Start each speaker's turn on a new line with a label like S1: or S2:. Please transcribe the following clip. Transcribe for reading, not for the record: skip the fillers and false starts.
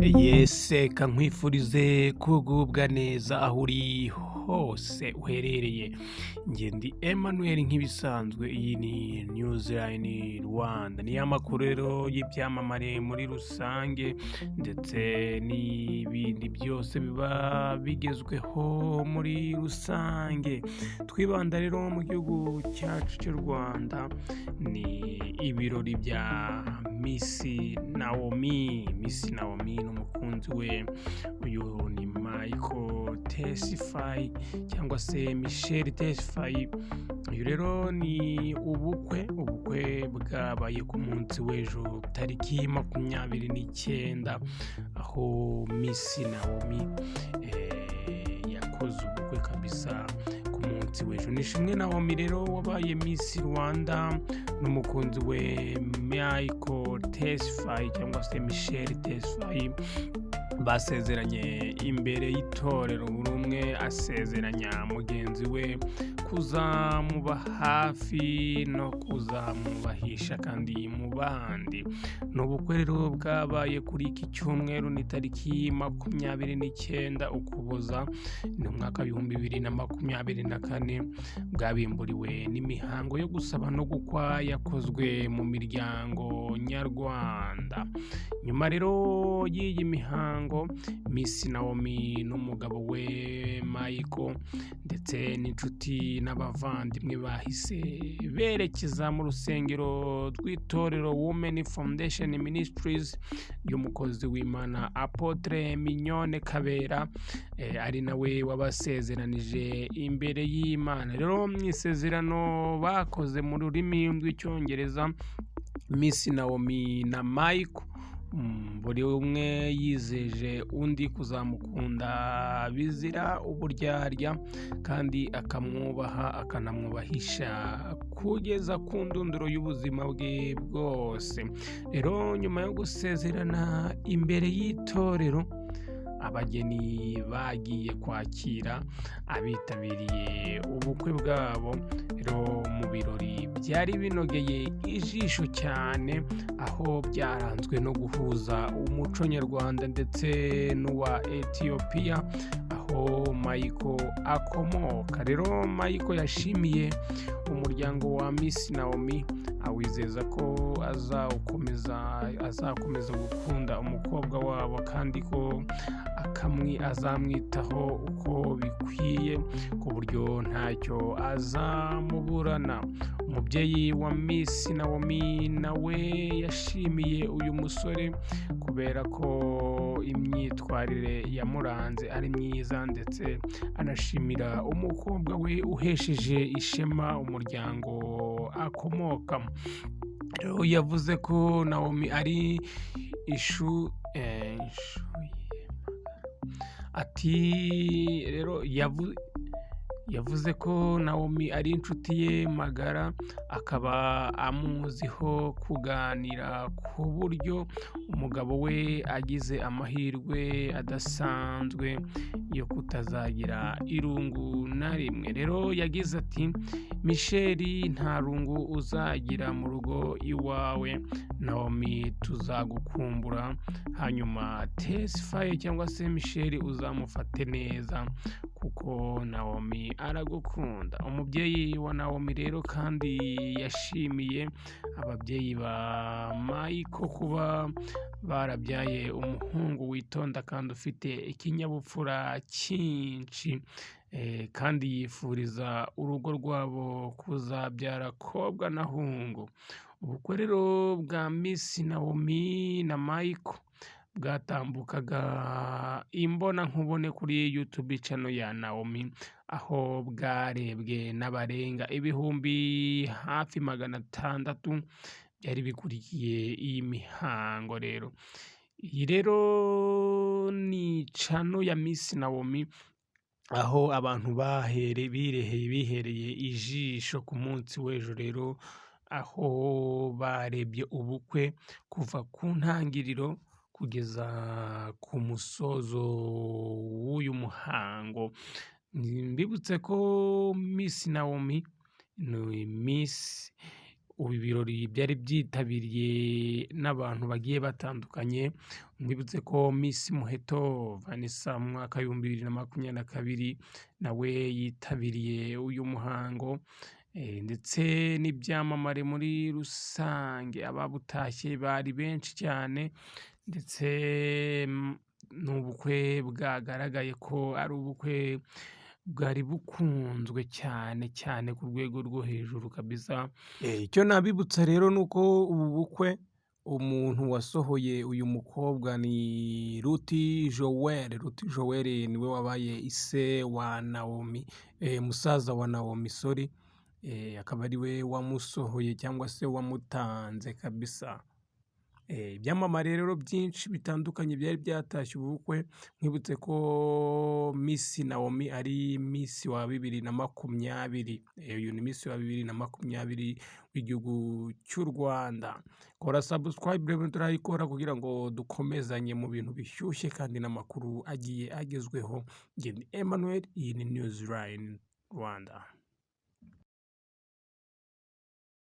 S1: Yes, reka nkwifurize kugubwa neza aho uri hose uherereye. Njye ndi Emmanuel nk'ibisanzwe, iyi ni Newsline Rwanda. Ni amakuru rero y'ibyamamare muri rusange ndetse n'ibindi byose biba bigezweho muri rusange. Twibanda rero mu gihugu cyacu cy'u Rwanda, ni ibirori bya Miss Naomi. Miss Naomi n'umukunzi we, uyu ni Michael Tesfaye cyangwa se Michel Tesfaye. Uyu rero ni ubukwe bwabaye ku munsi w'ejo tariki 29, aho Miss Naomi yakoze ubukwe kabisa ku munsi w'ejo. Nishimwe Naomi rero wabaye Miss Rwanda n'umukunzi we Michael Tesfaye cyangwa se Michel Tesfaye basezeranye imbere y'itorero, buri umwe asezeranya mugenzi we kuzamuba hafi no kuzamwubahisha kandi mu bandi. Ni ubukwe rero bwabaye kuri iki cyumweru, ni tariki 29 Ukuboza, ni umwaka 2024, bwabimburiwe n'imihango yo gusaba no gukwa yakozwe mu miryango nyarwanda. Nyuma rero y'iyi mihango, Miss Naomi n'umugabo we Michael ndetse n'inshuti n'abavandimwe bahise berekeza mu rusengero rw'itorero Women Foundation Ministries ry'umukozi w'Imana Apotre Mignone Kabera, ari nawe wabasezeranije imbere y'Imana. Rero mu isezerano bakoze mu rurimi rw'Icyongereza, Miss Naomi na Michael buri umwe yizeje undi kuzamukunda bizira uburyarya kandi akamwubaha akanamwubahisha kugeza ku ndunduro y'ubuzima bwe bwose. Rero nyuma yo gusezerana imbere y'itorero, abageni bagiye kwakira abitabiriye ubukwe bwabo. Rero mu birori byari binogeye ijisho cyane, aho byaranzwe no guhuza umuco nyarwanda ndetse n'uwa Etiyopiya, aho Michael akomoka. Rero Michael yashimiye umuryango wa Miss Naomi, awizeza ko azakomeza gukunda umukobwa wabo kandi ko azamwitaho uko bikwiye ku buryo ntacyo azamuburana. Umubyeyi wa Miss Naomi nawe yashimiye uyu musore kubera ko imyitwarire yamuranze ari myiza, ndetse anashimira umukobwa we uhesheje ishema umuryango akomokamo. Rero yavuze ko Naomi ari ishu ati rero yavuze ko Naomi ari inshuti ye magara, akaba amuziho kuganira ku buryo umugabo we agize amahirwe adasanzwe yo kutazagira irungu na rimwe. Rero yagize ati Michel, nta rungu uzagira mu rugo iwawe, Naomi tuzagukumbura, hanyuma Tesfaye cyangwa se Michel uzamufate neza kuko Naomi aragukunda. Umubyeyi wa Naomi rero kandi yashimiye ababyeyi ba Michael kuba barabyaye umuhungu witonda kandi ufite ikinyabupfura cyinshi, kandi yifuriza urugo rwabo kuzabyara kobwa na hungu. Ubukwe rero bwa Miss Naomi na Michael bwatambukaga imbonankubone kuri YouTube channel ya Naomi, aho bwarebwe n'abarenga hafi 600,000 byari bikurikiye iyi mihango. Rero iyi rero ni channel ya Miss Naomi, aho abantu bihereye ijisho ku munsi w'ejo rero, aho barebye ubukwe kuva ku ntangiriro kugeza ku musozo w'uyu muhango. Mbibutse ko Miss Naomi ni Miss Ubu ibirori byari byitabiriye n'abantu bagiye batandukanye. Mwibutse ko Miss Muheto Vanessa mu mwaka w'2022 nawe yitabiriye uyu muhango, ndetse n'ibyamamare muri rusange. Ababutashye bari benshi cyane, ndetse n'ubukwe bwagaragaye ko ari ubukwe bwari bukunzwe cyane cyane ku rwego rwo hejuru kabisa. Icyo nabibutsa rero ni uko ubu bukwe umuntu wasohoye uyu mukobwa ni Ruti Joel. Ruti Joel niwe wabaye ise wa Naomi, musaza wa Naomi, sorry, akaba ari we wamusohoye cyangwa se wamutanze kabisa. Ibyamamare rero byinshi bitandukanye byari byatashye ubu bukwe. Nkwibutse ko Miss Naomi ari Miss wa 2020. Uyu ni Miss wa 2020 w'igihugu cy'u Rwanda. Kora subscribe rero turayikora kugira ngo dukomezanye mu bintu bishyushye kandi n'amakuru agiye agezweho. Njye ni Emmanuel, iyi ni Newsline Rwanda.